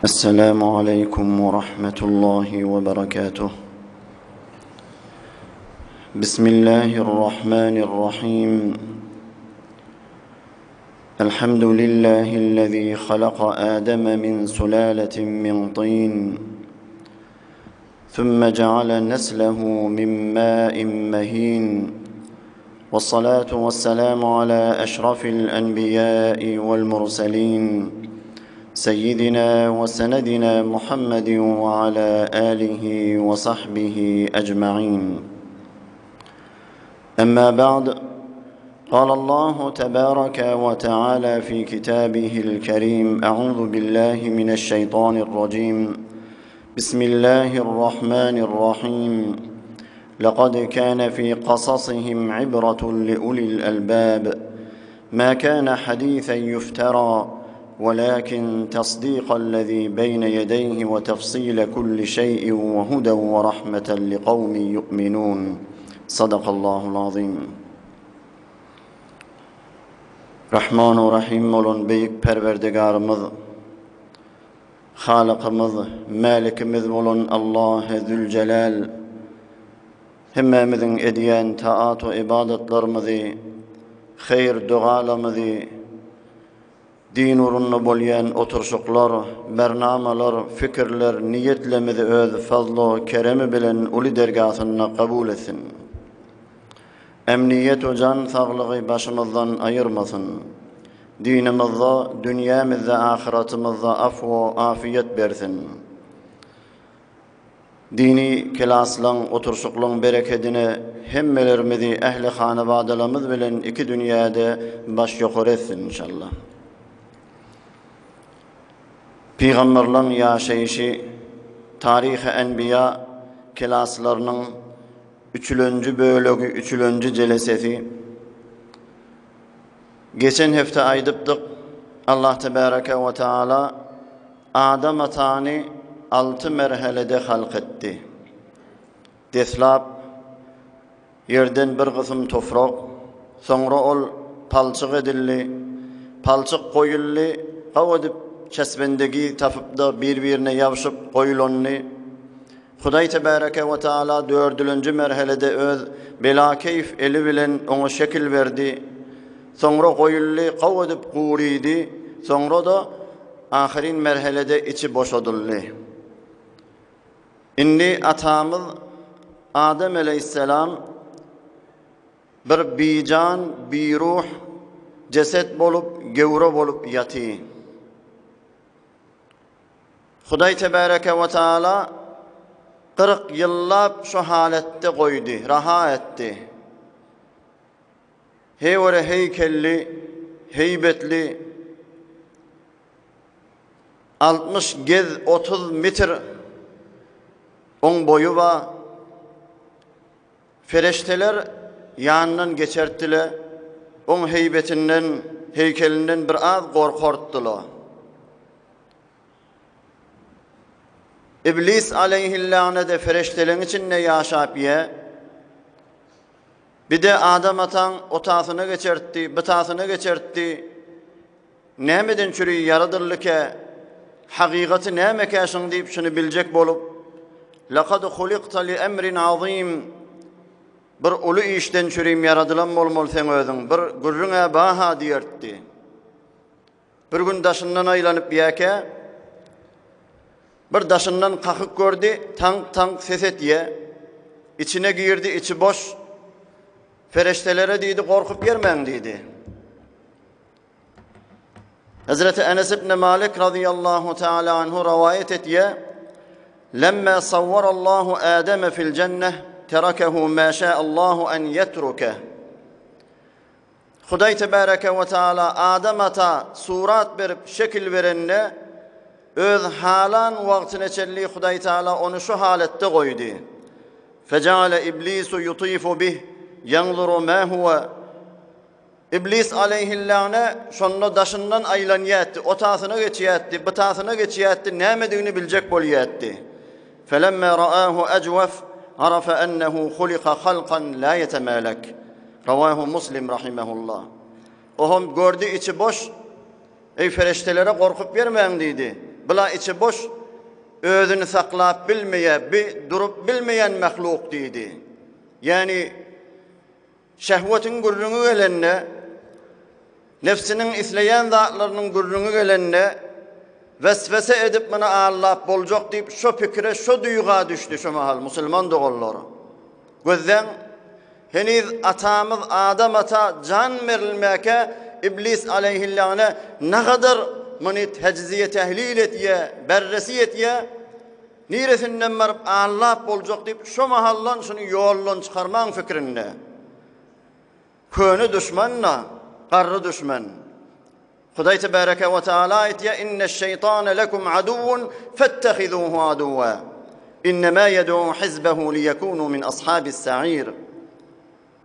السلام عليكم ورحمة الله وبركاته بسم الله الرحمن الرحيم الحمد لله الذي خلق آدم من سلالة من طين ثم جعل نسله من ماء مهين والصلاة والسلام على أشرف الأنبياء والمرسلين سيدنا وسندنا محمد وعلى آله وصحبه أجمعين أما بعد قال الله تبارك وتعالى في كتابه الكريم أعوذ بالله من الشيطان الرجيم بسم الله الرحمن الرحيم لقد كان في قصصهم عبرة لأولي الألباب ما كان حديثا يفترى ولكن تصديق الذي بين يديه وتفصيل كل شيء وهدى ورحمة لقوم يؤمنون صدق الله العظيم Rahman we Rahim bolan beýik Perwerdigarymyz, Halykymyz, Mälikimiz bolan Allahy Züljelal hemmämiziň edýän taat we ybadatlarymyzy, haýyr dogalarymyzy, din ugrunda bolýan oturyşyklar, bernamalar, fikirler, niýetlerimizi öz fazly keremi bilen uly dergasynda kabul etsin. Emniýet we jan saglygy başymyzdan aýyrmasyn. Dinimizde, dünýämizde, ahyratymyzda af we afiýet bersin. Dini klaslaň, oturşyklaň berekedine hemmelerimizi ähli hanabadalarymyz bilen iki dünýäde baş ýokary etsin inşallah. Pygamberleň ýaşaýşy Taryhy Enbiýa klaslarynyň Üçülenji bölegi, üçülenji jelesesi. Geçen hepde aýdypdyk, Allah tebareke we taala Adam atany alty merhelede halk etdi. Deslap ýerden bir gysym toprak, soňra ol palçyk edildi. Palçyk goýuldy, gaw edip çesbendegi tapyp-da bir-birine ýabşyp goýulandy. Hudaý tebäreke we taala dördülenji merhelede öz belakeýf eli bilen oňa şekil berdi. Soňra goýuldy, gowy edip gurydy, soňra-da ahyryn merhelede içi boşadyldy. Indi atamyz Adam aleýhissalam bir bijan, biruh jeset bolup, gewre bolup ýaty. Hudaý tebäreke we taala 40 ýyllap şu haletde goýdy, raha etdi. Heýwere heýkelli, heýbetli 60 gez 30 metr oň boýy bar. Fereşteler ýanyndan geçertdile, oň heýbetinden, heýkelinden bir az gorkartdyla. Iblis aleýhillâne-de fereşteleň içinde ýaşap ýe. Bir-de Adam ataň o tasyna geçertdi, bu tasyna geçertdi. Nämeden çüri ýaradyldykä, hakykaty nämekä şuň diýip şuny biljek bolup, Lakad hulikta li emrin azim, bir uly işden çürim ýaradylan bolmaly seň özüň, bir gürrüň-ä ba-ha diýertdi. Bir gün daşyndan aýlanyp ýäkä, bir daşyndan kakyk gördi, taňk-taňk ses etýä. Içine girdi, içi boş. Fereştelere diýdi, gorkup ýermäň diýdi. Hazreti Enes ibn Malik radıyallahu teala anhu rivayet etýär. Lemme sawwarallahu Adem fil cenneh terakehu ma şa'allahu en yetruke. Hudaý tebareke we taala Adam ata surat berip şekil berende öz halan wagtyna çenli Hudaý taala ony şu haletde goýdy. Fejaale iblisu yutifu bih yanzuru ma huwa Iblis aleýhillâne şonda daşyndan aýlanýardy, o tasyna geçýärdi, bu tasyna geçýärdi, nämedigini biljek bolýardy. Felemmâ ra'âhu ejwef, arafe ennehu hulika halkan lâ yetemâlek. Rawâhu Muslim rahimehullah. Ohm gördi içi boş, Eý fereştelere gorkup ýermäň diýdi. Bula içi boş, özüni saklap bilmeýä, bi durup bilmeýän mahluk diýdi. Ýagny şehwetiň gürrüňi gelende, nebsiniň isleýän zatlarynyň gürrüňi gelende, weswese edip muny aldap boljak diýip şo pikire, şo duýga düşdi şo mahal musulman doganlar. Gözläň, heniz atamyz Adam ata jan berilmäkä Iblis aleýhillagna nagadar muny tejziýe-tehlil etýä, berresi etýä, niresinden baryp aldap boljak diýip şo mahaldan şuny ýoldan çykarmaň fikrinde. Köne duşman-da, garry duşman. Hudaý tebareke we taala aýtýar, Inneş-şeýtane lekum aduwwun fettehizuhu aduwwa. Innemâ yed'u hizbehu liyekûnû min ashabis-sa'ir.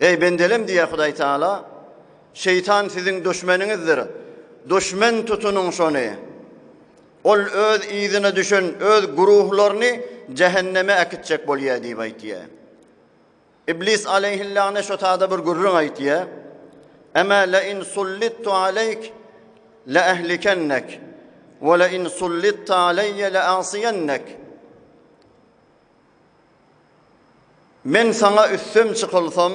Eý bendelem diýýär Hudaý Taala, şeýtan siziň duşmeniňizdir. Duşmen tutunyň şony. Ol öz yzyna düşen öz guruhlaryny jähenneme äkitjek bolýar diýip aýtýar. Iblis aleýhillagna şo tada bir gürrüň aýtýar, Emä le in sullittu aleýk le ehlikennek we le in sullitta aleýe le asiyennek. Men saňa üstem çykylsam,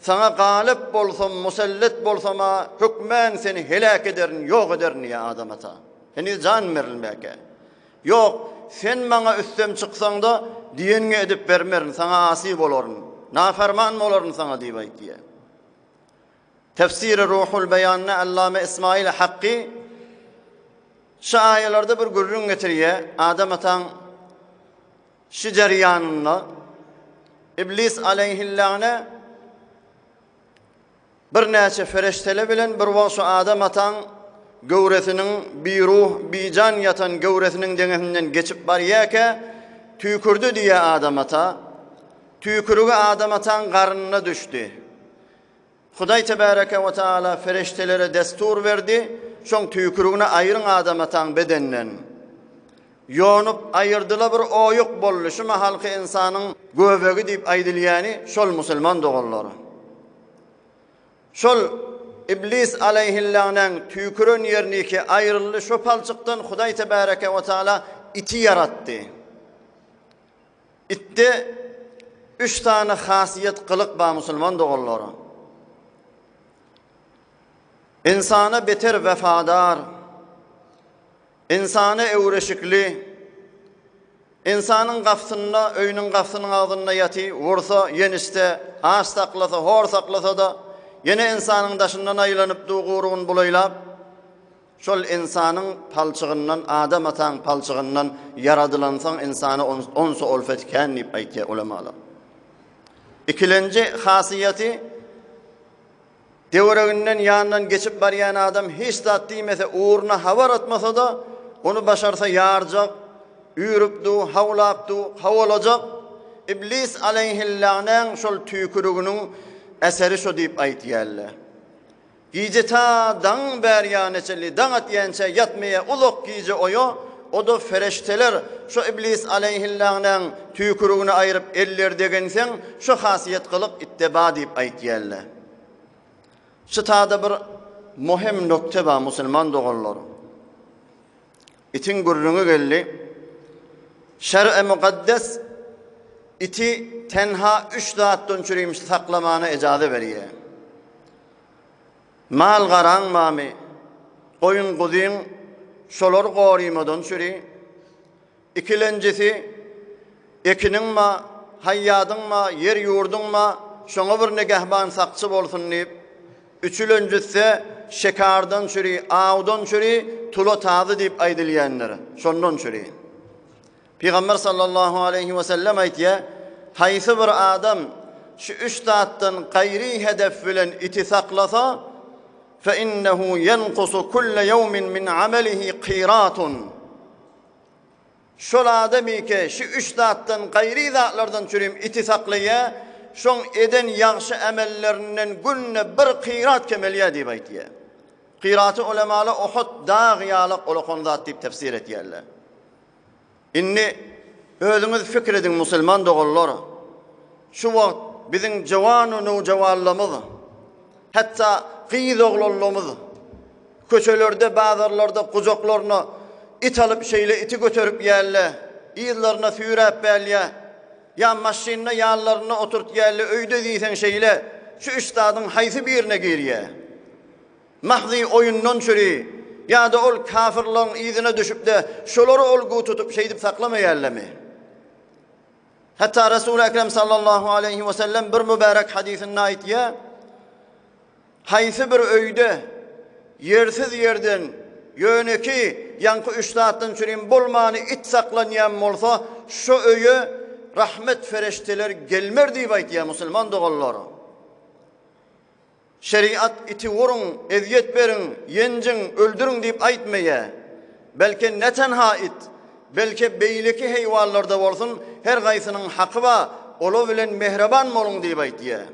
saňa galyp bolsam, musellet bolsam-a hökmän seni heläk ederin, ýok ederin diýýär Adam ata. Heniz jan berilmäkä. Ýok, sen maňa üstem çyksaň-da, diýeniňi edip bermerin, saňa asy bolaryn, naferman bolaryn saňa diýip aýtýar. Tefsiri Ruhul Beýanda Allame Ismail Hakky şu aýalarda bir gürrüň getirýär. Adam ataň şu jerýanynda Iblis aleýhillâne Birnäçe fereştele bilen bir wagt şu Adam ataň göwresiniň biruh, bijan ýatan göwresiniň deňesinden geçip barýarka, tüýkürdi diýýär Adam ata. Tüýkürigi Adam ataň garnyna düşdi. Hudaý tebäreke we taala fereştelere destur berdi, şoň tüýkürigini aýryň Adam ataň bedeninden. Ýonup aýyrdyla bir oýuk boldy, şu mahalky ynsanyň göbegi diýip aýdylýany şol musulman doganlar. Şol Iblis aleýhillagnaň tüýküren ýeriniki aýryldy şo palçykdan Hudaý tebäreke we taala iti ýaratdy. Itde üç sany hasiýet gylyk bar musulman doganlar. Ynsana beter wefadar. Ynsana öwreşikli, ynsanyň gapysynda, öýüniň gapysynyň agzynda ýaty, ursa, ýenişse, aç saklasa, hor saklasa-da, ýene ynsanyň daşyndan aýlanyp du gurugyny bulaýlap, şol ynsanyň palçygyndan, Adam ataň palçygyndan ýaradylansoň ynsana onsa ulfet kän diýip aýtýar ulamalar. Ikilenji hasiýeti, Töwereginden, ýanyndan geçip barýan adam hiç zat diýmese, ugruna habar atmasa-da, ony başarsa ýarjak, üýrüp du, hawlap du, howalajak. Iblis aleýhillagnaň şol tüýküriginiň eseri şo diýip aýtýarlar. Gije ta daňyň bäri ýanyna çenli, daň atýança ýatmaýar, uzak gije oýa, o-da fereşteler şo Iblis aleýhillagnaň tüýkürigini aýryp elleri degenseň, şo hasiýet gylyk itde ba diýip aýtýarlar. Şu tada bir muhim nokta bar musulman doganlar. Itiň gürrüňi geldi. Şer'i mukaddes iti tenha üç zatdan çürimşi saklamana ejaza berýär. Mal garaň bamy, goýun guzyň şolary gorymadan çüri. Ikilenjisi, ekiniň ba, haýýadyň ba, ýer-ýurduň ba, şoňa bir negähban sakçy bolsun diýip. Üçülenjisi, şekardan çüri, awdan çüri, tula tazy diýip aýdylýandyr, şondan çüri. Pygamber sallallahu aleýhi we sellem aýtýar, Haýsy bir adam şu üç zatdan gaýry hedef bilen iti saklasa, fe innehu ýenkusu kulle ýewmin min amelihi kyratun. Şol adam ike şu üç zatdan gaýry zatlardan çürim iti saklaýar, şoň eden ýagşy emellerinden günde bir kyrat kemelýär diýip aýtýar. Kyraty ulemalar Uhud dagy ýalak ulakan zat diýip tefsir etýärler. Indi özüňiz pikir ediň musulman doganlar, şu wagt biziň jowan-u nowjawanlarymyz, hatda gyz-oglanlarymyz köçelerde, bazarlarda gujaklaryna. It alyp şeýle iti göterip ýälle, yzlaryna süýräp bälýä, ýa maşynda ýanlarynda oturt ýälle öýde diýseň şeýle, şu üç zadyň haýsy birine girýä? Mahzy oýundan çüri, ýa-da ol kafyrlaryň yzyna düşüp-de şolary ol gu tutup şeýdip saklamaýallamy? Hatda Resul Ekrem sallallahu aleýhi we sellem bir mübärek hadysynda aýtýar, Haýsy bir öýde ýersiz ýerden ýönekeý ýaňky üç zatdan çürim bolmany it saklanýan bolsa, şo öýe rahmet fereşteler gelmer diýip aýtýar musulman doganlar. Şeriat iti uruň, ezýet beriň, ýenjiň, öldüriň diýip aýtmaýar. Belki ne tenha it, belki beýleki heýwanlarda bolsun her gaýsynyň haky bar, olar bilen mähriban boluň diýip aýtýar.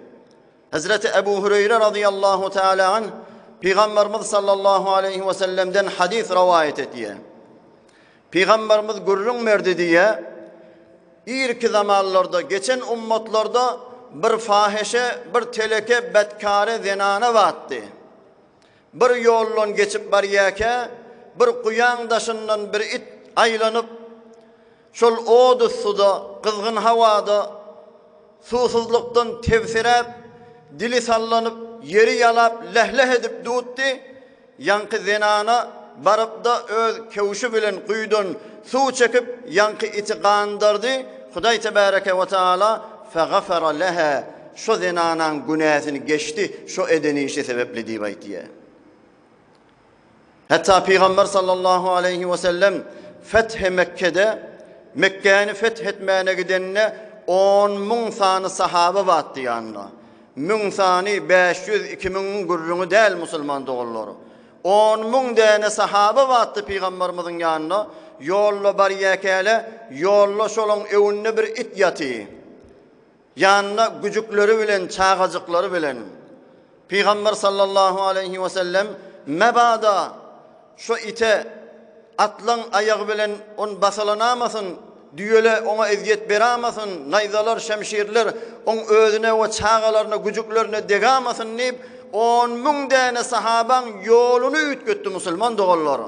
Hezreti Ebu Hüreýre razyýallahu teala anh Pygamberimiz sallallahu aleýhi we sellemden hadys rowaýat edýär. Pygamberimiz gürrüň berdi diýýär, irki zamanlarda, geçen ummatlarda bir faheşe, bir teleke, betkare zenana batdy. Bir ýoldan geçip barýarka, bir guýaň daşyndan bir it aýlanyp, Şol ot yssyda, gyzgyn hawada suwsuzlykdan tebsiräp, dili sallanyp, ýeri ýalap, leh-leh edip dutdy. Ýaňky zenana baryp-da öz köwşi bilen guýudan suw çekip, ýaňky iti gandardy. Hudaý tebäreke we taala fegafara leha, şo zenanaň günäsini geçdi, şo eden işi sebäpli diýip aýtýar. Hatda Pygamber sallallahu aleýhi we sellem Fethi Mekgede Mekgäni feth etmäne gidende on müň sany sahaba batdy ýanynda. Müň sany, 500, 2000-iň gürrüňi däl musulman doganlar. On müň däne sahaba batdy pygamberimiziň ýanynda. Ýolda barýakäle, ýolda şolaň öwünde bir it ýaty. Ýanynda güjükleri bilen, çagajyklary bilen. Pygamber sallallahu aleýhi we sellem mebada şo ite atlaň aýagy bilen on basalanamasyn, düýele oňa ezýet beramasyn, naýzalar, şemşirler oň özüne we çagalaryna, güjüklerine degamasyn diýip, 10 müň däne sahabaň ýoluny üýtgetdi musulman doganlar.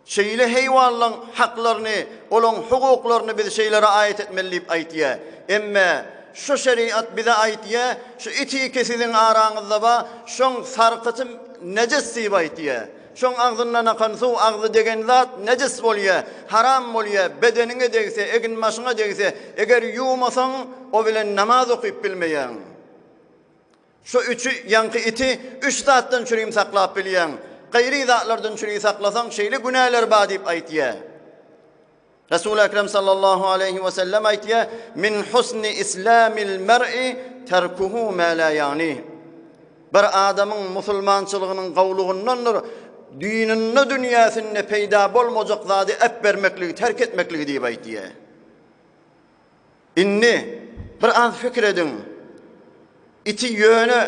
Şeýle heýwanlaň haklaryny, olaň hukuklaryny biz şeýle raýat etmeli diýip aýtýa. Emme şu şeriat bize aýtýa, şu itiki siziň araňyzda ba, şoň sarkyty nejis diýip aýtýa. Şoň agzyndan akan suw, agzy degen zat nejis bolýa, haram bolýa, bedeniňe degse, egin-başyňa degse, eger ýuwmasaň, o bilen namaz okyp bilmeýäň. Şu üçi, ýaňky iti üç zatdan çürim saklap bilýäň. Gaýry zatlardan çüri saklasaň, şeýle günäler bar diýip aýtýar. Resul Ekrem sallallahu aleýhi we sellem aýtýar, Min husni islamil mer'i terkuhu ma la ýani. Bir adamyň musulmançylygynyň gowlugyndandyr, dininde dünýäsinde peýda bolmajak zady äpbermekligi, terk etmekligi diýip aýtýar. Indi bir az pikir ediň. Iti ýöne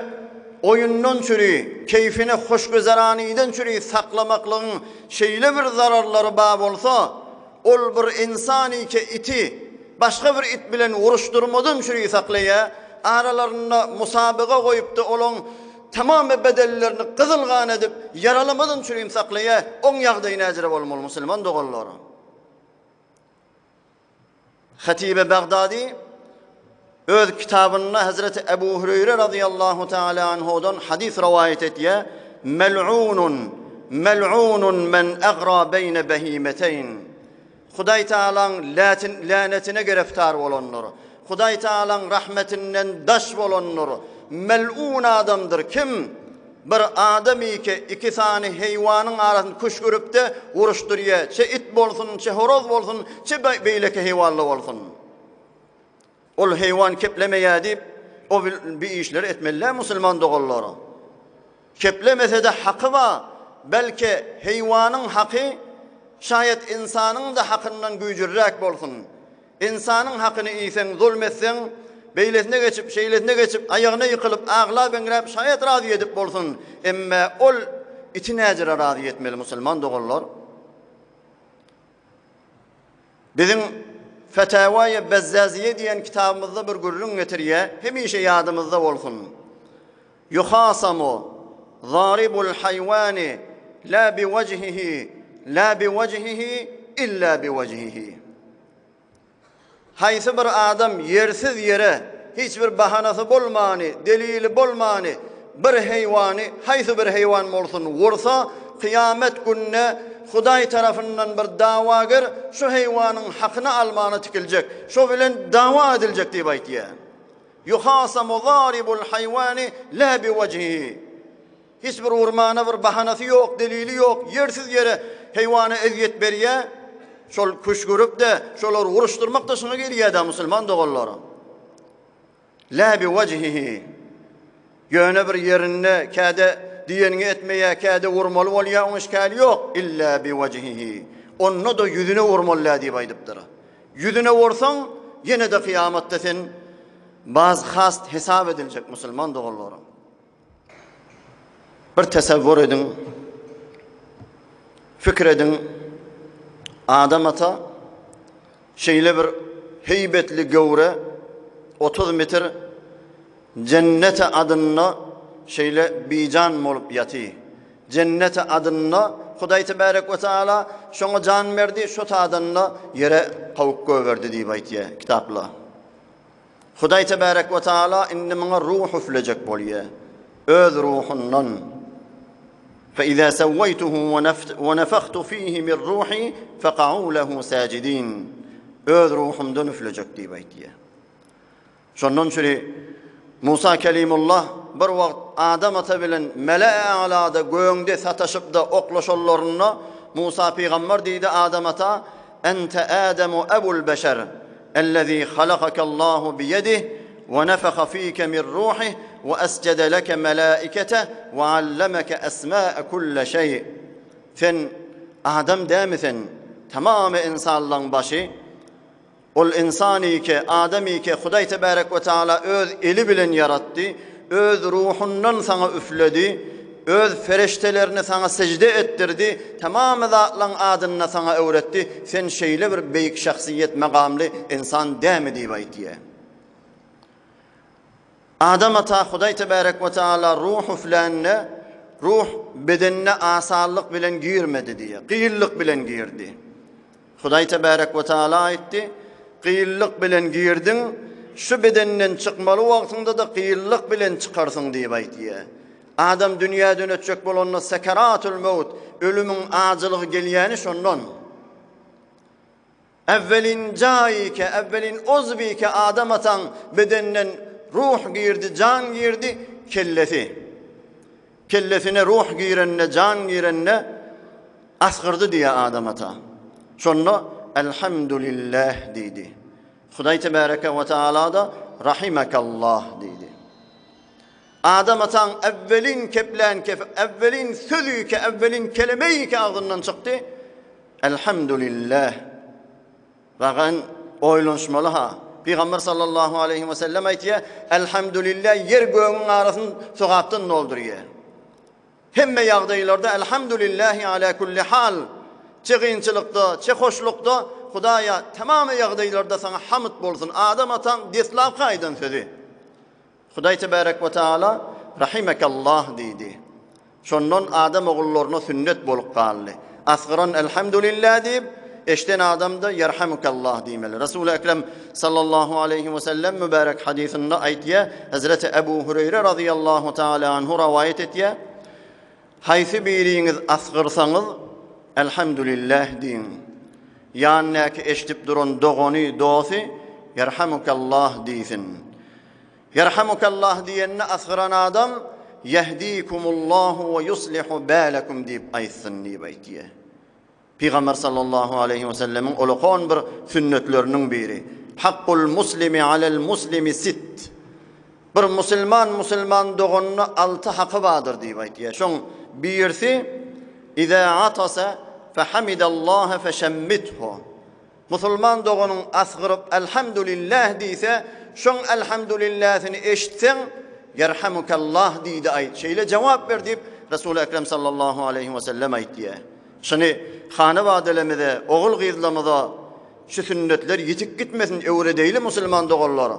oýundan çüri, keýfine hoşgüzeranydan çüri saklamaklygyň şeýle bir zararlary bar bolsa, ol bir ynsanike iti başga bir it bilen uruşdyrmadan çüri saklaýar, aralarynda musabaga goýupda olaň tamamy bedenlerini gyzyl gan edip, ýaralamadan çürim saklaýar, oň ýagdaýy näjere bolmaly musulman doganlar? Hatibe Bagdadi öz kitabynda Hazreti Ebu Hüreýre radıyallahu teala anhudan hadis rowaýat etýär. Mel'unun mel'unun men agra beýne behimeteyn. Hudaý Taalaň länetine giriftar bolandyr. Hudaý Taalaň rahmetinden daş bolandyr. Mel'un adamdyr. Kim? Bir adam ike iki sany heýwanyň arasyny küşgüripde uruşdyrýa, çe it bolsun, çe horoz bolsun, çe beýleki heýwanly bolsun. Ol heýwan keplemeýä diýip, o bi işleri etmeli däl musulman doganlar. Keplemese-de haky bar, belki heýwanyň haky şaýat ynsanyň-da hakyndan güýjüräk bolsun. Ynsanyň hakyny iýseň, zulm etseň, beýlesine geçip, şeýlesine geçip, aýagyna ýykylyp, aglap-eňräp şaýat razy edip bolsun. Emme ol iti näjere razy etmeli musulman doganlar? Biziň Fetawaýy Bezzaziýe diýen kitabymyzda bir gürrüň getirýär, hemişe ýadymyzda bolsun. Ýuhasamu zaribul haýwani la biwejhihi. la bi wejhihi illa bi wejhihi. Haýsy bir adam ýersiz ýere, hiç bir bahanasy bolmany, delili bolmany bir heýwany, haýsy bir heýwan bolsun, ursa, kyýamet gününe Hudaý tarapyndan bir dawager şu heýwanyň hakyny almana tikiljek, şo bilen dawa ediljek diýip aýtýar. Ýuhasamu zaribul haýwani la bi wejhihi. Hiç bir urmana bir bahanasy ýok, delili ýok, ýersiz ýere heýwana ezýet berýär. Şol küşgürip-de, şolary uruşdyrmak-da şuňa gelýär-dä musulman doganlar. La bi wejhihi. Ýöne bir ýerinde käde diýeniňi etmeýär, käde urmaly bolýar, oň işgäli ýok. Illa bi wejhihi. Onda-da ýüzüne urmaly däl diýip aýdypdyr. Ýüzüne ursaň, ýene-de kyýamatda sen bazhast hesap ediljek musulman doganlarym. Bir tesewwur ediň, pikir ediň, Adam ata şeýle bir heýbetli göwre, 30 metr jennete adynda şeýle bijan bolup ýaty. Jennete adynda Hudaý tebärek we taala şoňa jan berdi, şo tadanda ýere kowup goýberdi diýip aýtýar kitaplar. Hudaý tebärek we taala indi muňa ruh üflejek bolýar. Öz ruhundan. Fe iza sawaytuhu we nefahtu fihi min ruhi faqa'u lehu sajidin. Öz ruhumdan üflejek diýip aýtýar. Şondan çüri Musa Kelimullah bir wagt Adam ata bilen Mele-i Alada göňde sataşyp-da oklaşanlarynda Musa pygamber diýdi Adam ata, Ente Ademu ebul beşer. Ellezî halakakallahu biýedih we nefeha fîke min ruhih we escede leke melâiketeh we allemeke esmâe kulle şeý. Sen adam dämi sen? Tamamy ynsanlaň başy. Ol ynsan ike, adam ike Hudaý tebärek we taala öz eli bilen ýaratdy, öz ruhundan saňa üfledi, Öz fereştelerini saňa sežde etdirdi, tamamy zatlaň adyny saňa öwretdi, sen şeýle bir beýik şahsyýet magamly ynsan dämi diýip aýtýar. Adam ata Hudaý tebärek we taala ruh üflände, ruh bedenine asanlyk bilen girmedi diýýär, kynlyk bilen girdi. Hudaý tebärek we taala aýtdy, Kynlyk bilen girdiň, şu bedenden çykmaly wagtyňda-da kynlyk bilen çykarsyň diýip aýtýar. Adam dünýäden ötjek bolanda sekeratul mewt, ölümiň ajylygy gelýäni şondan. Äwwelin jaýyke, äwwelin ozbike Adam ataň bedeninden ruh girdi, jan girdi, kellesi. Kellesine ruh girende, jan girende asgyrdy diýýär Adam ata. Şonda Elhamdülillah diýdi. Hudaý tebareke we taala-da Rahimekallah diýdi. Adam ataň äwwelin keplän kef, äwwelin sözi ke, äwwelin kelemeyi ke agzyndan çykdy. Elhamdülillah. Wagan oýlanyşmaly ha. Pygamber sallallahu aleýhi we sellem aýtýar, Elhamdülillah ýer gögüň arasyny sogapdan doldurýar. Hemme ýagdaýlarda Elhamdülillahi ala kulli hal. Çe kynçylykda, çe hoşlukda Hudaýa tamamy ýagdaýlarda saňa hamd bolsun. Adam ataň deslapky aýdan sözi. Hudaý tebärek we taala Rahimekallah diýdi. Şondan adam ogullaryna sünnet bolup galdy. Asgyran Elhamdülillah diýip, eşden adam-da Ýerhamukallah diýmeli. Resuly Ekrem sallallahu aleýhi we sellem mübärek hadysynda aýtýar, Hezreti Ebu Hüreýre razyýallahu taala anhu rowaýat etýär, Haýsy biriňiz asgyrsaňyz, Elhamdülillah diýiň. Ýanyndaky eşidip duran dogany, dosty Ýerhamukallah diýsin. Ýerhamukallah diýende asgyran adam Ýehdikumullahu we ýuslihu bälekum diýip aýtsyn diýip aýtýar. Pygamber sallallahu aleýhi we sellemiň ulakan bir sünnetleriniň biri. Hakkul muslimi alel muslimi sit. Bir musulman musulman doganyna alty haky bardyr diýip aýtýar. Şoň birisi Iza atasa fehamidallaha feşemmithu. Musulman doganyň asgyryp Elhamdülillah diýse, şoň Elhamdülillähini eşitseň, Ýerhamukallah diýdi aýt, şeýle jogap ber diýip, Resuly Ekrem sallallahu aleýhi we sellem aýtýar. Şuny hanawadelemize, ogul-gyzlarymyza şu sünnetler ýitip gitmesin, öwredeýli musulman doganlar.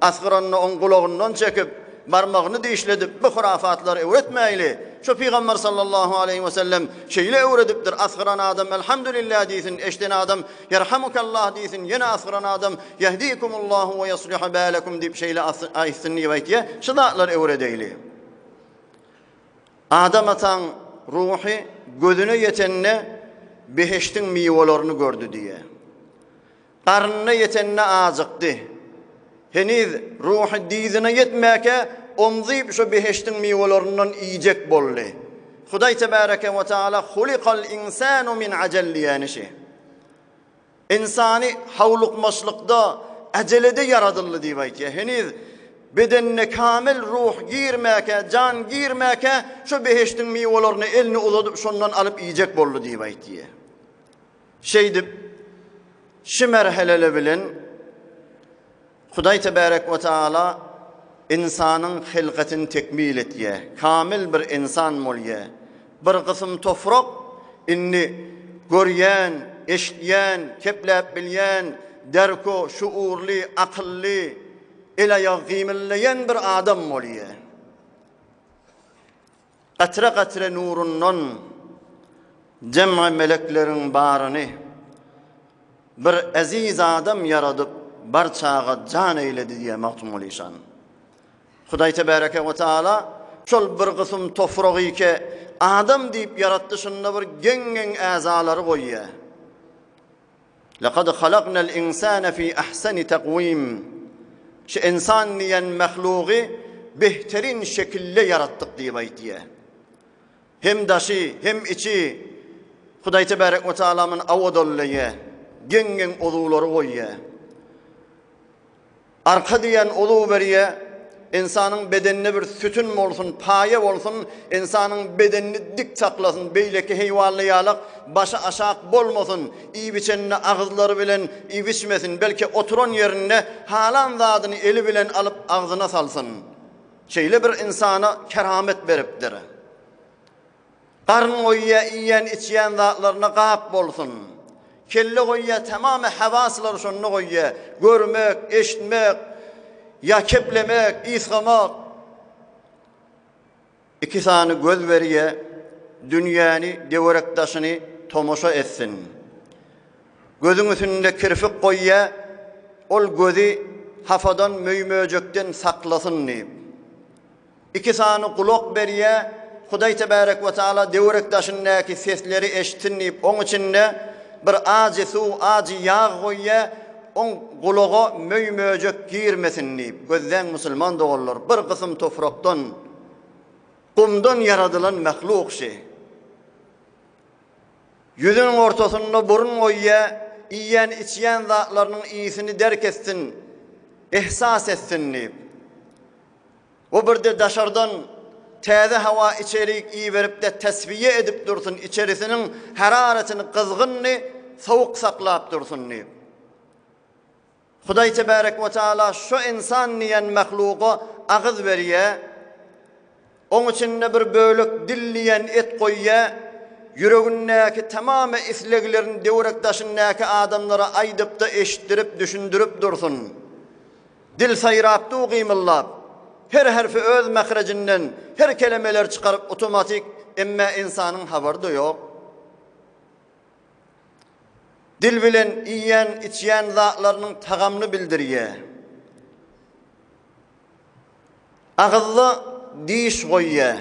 Asgyranda oň gulagyndan çekip, barmagyny dişledip, bu hurafatlary öwretmäýli. Şo pygamber sallallahu aleýhi we sellem şeýle öwredipdir, asgyran adam Elhamdülillah diýsin, eşden adam Ýerhamukallah diýsin, ýene asgyran adam Ýehdikumullahu we ýuslihu bälekum diýip şeýle aýtsyn diýip aýtýar. Şu zatlary öwredeýli. Adam ataň ruhy gözüne ýetende behişdiň miwelerini gördi diýýär. Garnyna ýetende ajykdy. Heniz ruhy dyzyna ýetmäkä omzyp şo behişdiň miwelerinden iýjek boldy. Hudaý tebäreke we taala hulikal insanu min ajal diýýäni şi. Ynsany howlukmaçlykda, ajelede ýaradyldy diýip aýtýar. Heniz bedenine kamil ruh girmäkä, jan girmäkä şo behişdiň miwelerini elini uzadyp şondan alyp iýjek boldy diýip aýtýar. Şeýdip, şu merhelele bilen Hudaý Tebärek we Taala ynsanyň hylgatyny tekmil etýär, kamil bir ynsan bolýar. Bir gysym toprak indi görýän, eşidýän, kepläp bilýän, derko, şuurly, akylly, el-aýagy gymyldaýan bir adam bolýar. Katre-katre nurundan jemgy melekleriň baryny bir eziz adam ýaradyp, barçaga jan eýledi diýýär Magtymguly şan. Hudaý tebäreke we taala şol bir gysym topragy ke adam diýip ýaratdy, şunda bir geň-geň äzalary goýýar. Lekad halaknal insane fi ahseni takwim. Şu ynsan diýen mahlugy behterin şekilde ýaratdyk diýip aýtýar. Hem daşy, hem içi Hudaý tebarek we taala muny awadanlaýar. Geň-geň ozuwlary goýýar. Arka diýen uluw berýär, ynsanyň bedenine bir sütün bolsun, paýa bolsun, ynsanyň bedenini dik saklasyn, beýleki heýwanly ýalak başy aşak bolmasyn, iýip-içenini agyzlary bilen iýip-içmesin, belki oturan ýerinde halan zadyny eli bilen alyp agzyna salsyn. Şeýle bir ynsana keramet beripdir. Garyn goýýa iýýän içýän zatlaryna gap bolsun. Kelle goýýa tamamy hawaslary şonda goýýa. Görmek, eşitmek, ýa keplemek, ysgamak. Iki sany göz berýä, dünýäni, dewerek daşyny tomaşa etsin. Gözüň üstünde kirfik goýýa, ol gözi hafadan, möý-möjekden saklasyn diýip. Iki sany gulak berýä, Hudaý tebärek we taala döwerek daşyndaky sesleri eşitsin diýip, oň içinde bir ajy suw, ajy ýag goýýa, oň gulaga möý-möjek girmesin diýip. Gözläň musulman doganlar, bir gysym toprakdan, gumdan ýaradylan mahluk şi. Ýüzüniň ortasynda burun goýýa, iýýän-içýän zatlarynyň ysyny derk etsin, ehsas etsin diýip. Bu birde daşardan täze hawa içerik iberipde teswiýe edip dursun, içerisiniň hararetini gyzgynny sowuk saklap dursun diýip. Hudaý tebärek we taala şo ynsan diýen mahluga agyz berýä, oň içinde bir bölek dil diýen et goýýa, ýüregindäki tamamy isleglerini döwrek daşyndaky adamlara aýdypda eşitdirip düşündirip dursun. Dil saýrap du gymyldap. Her herfi öz mahrejinden her kelemeler çykaryp otomatik emmä ynsanyň habary-da ýok. Dil bilen iýýän içýän zatlarynyň tagamyny bildirýä. Agyzda diş goýýa.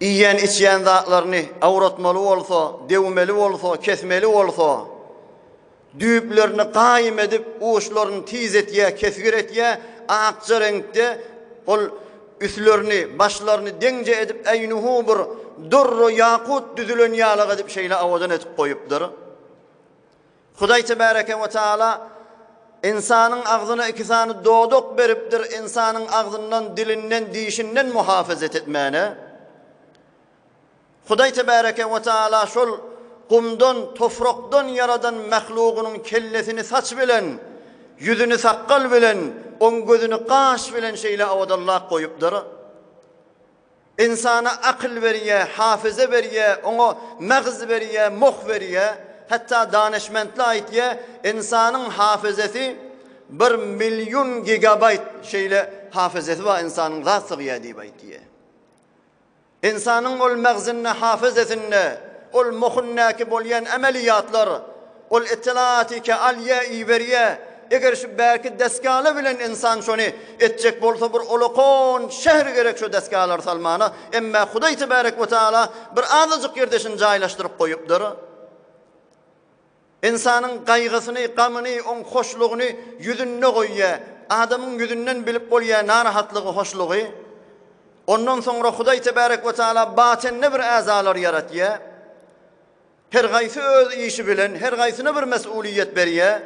Iýýän-içýän zatlaryny awratmaly bolsa, döwmeli bolsa, kesmeli bolsa, düýplerini gaýym edip, uçlaryny tiz etýär, kesgir etýär, akja reňkde ol üstlerini, başlaryny deňje edip, äýnuhu bir durra ýakut düzülen ýalak edip şeýle owadan edip goýupdyr. Hudaý tebäreke we taala ynsanyň agzyna iki sany dodak beripdir, ynsanyň agzyndan, dilinden, dişinden muhafazet etmäne. Hudaý tebäreke we taala şol gumdan, toprakdan ýaradan mahlugynyň kellesini saç bilen, ýüzüni sakgal bilen, oň gözüni gaş bilen şeýle owadanlap goýupdyr. Ynsana akyl berýär, hafyza berýär, oňa magz berýär, moh berýär. Hatda danyşmentler aýtýar, ynsanyň hafyzasy bir million gigabaýt şeýle. hafezesi bar ynsanyň zat sygýar diýip aýtýar. Ynsanyň ol magzynda, hafezesinde, ol muhundäki bolýan ameliýatlar, ol ittilaati ke alýa, iberýä, eger şu bärki desgala bilen ynsan şony etjek bolsa bir ulakon şäher gerek şo desgalary salmana, emmä Hudaý tebarek we taala bir azajyk ýerde şuny jaýlaşdyryp goýupdyr. Ynsanyň gaýgysyny, gamyny, oň hoşlugyny ýüzünde goýýar. Adamyň ýüzünden bilip bolýar narahatlygy, hoşlugy. Ondan soňra Hudaý tebärek we taala batynda bir äzalar ýaratýar. Her haýsy öz işi bilen, her haýsyna bir mesuliýet berýär.